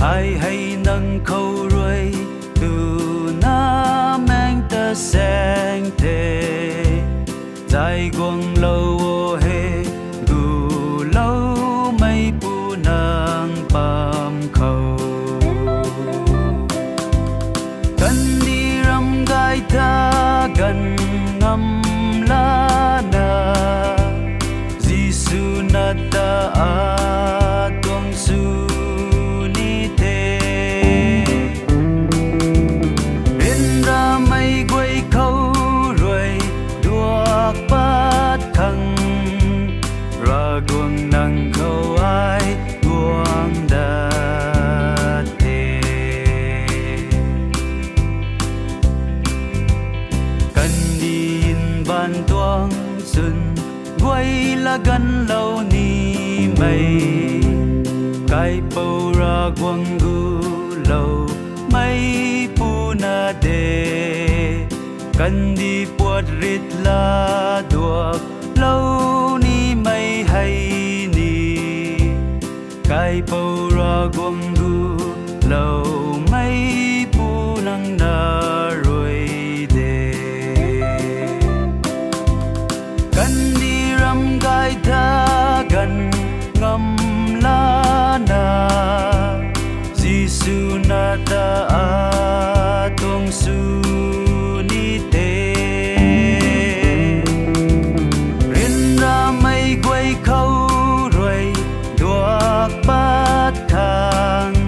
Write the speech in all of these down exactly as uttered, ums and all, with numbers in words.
Ai hei nang khou rui tuna meng ta saeng the. Zay guanglou o he, guloumeipu nang pam khou. Kandih ram gay ta ganv ngam lana, Jisu na ta atuang sw ni the. Ryanramei guay khou rui duak pat khang, Ravguangc nang khou ai guang dat the. Kandih mbaanv tuang chwn guay la ganvlou nimei, Kaipouc Ravguangc guloumeipu na de. Kandih puat rit la duaklou nimei hei ni, Kaipouc Ravguangc guloumeipu nang na rui de. Kandih ram gay ta ganv ngam lana, Jisu na ta atuang sw ni the. Ryanramei guay khou rui duak pat khang,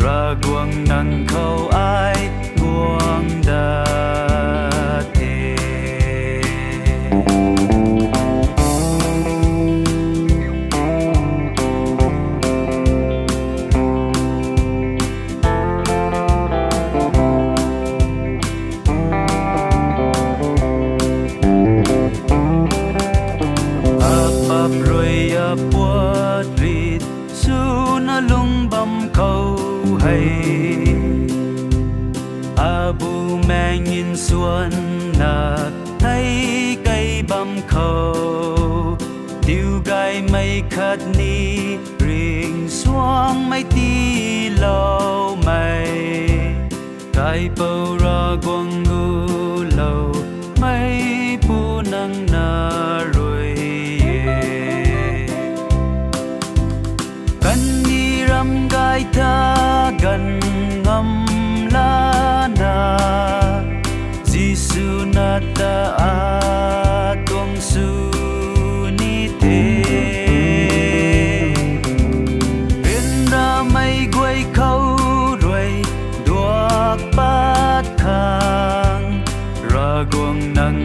Ravguangc nang khou ai guang dat the. Apap rui apuat rit swna lung bam khou hei, abumaengc nsuanna thei kei bam khou, diugaymei khatni ringcsuangmei tiiloumei, Kaipouc Ravguangc guloumeipu nang na rui e. Kandih ram gay ta ganv ngam lana, Jisu na ta atuang sw ni the. Ryanramei guay khou rui duak pat khang, Ravguangc nang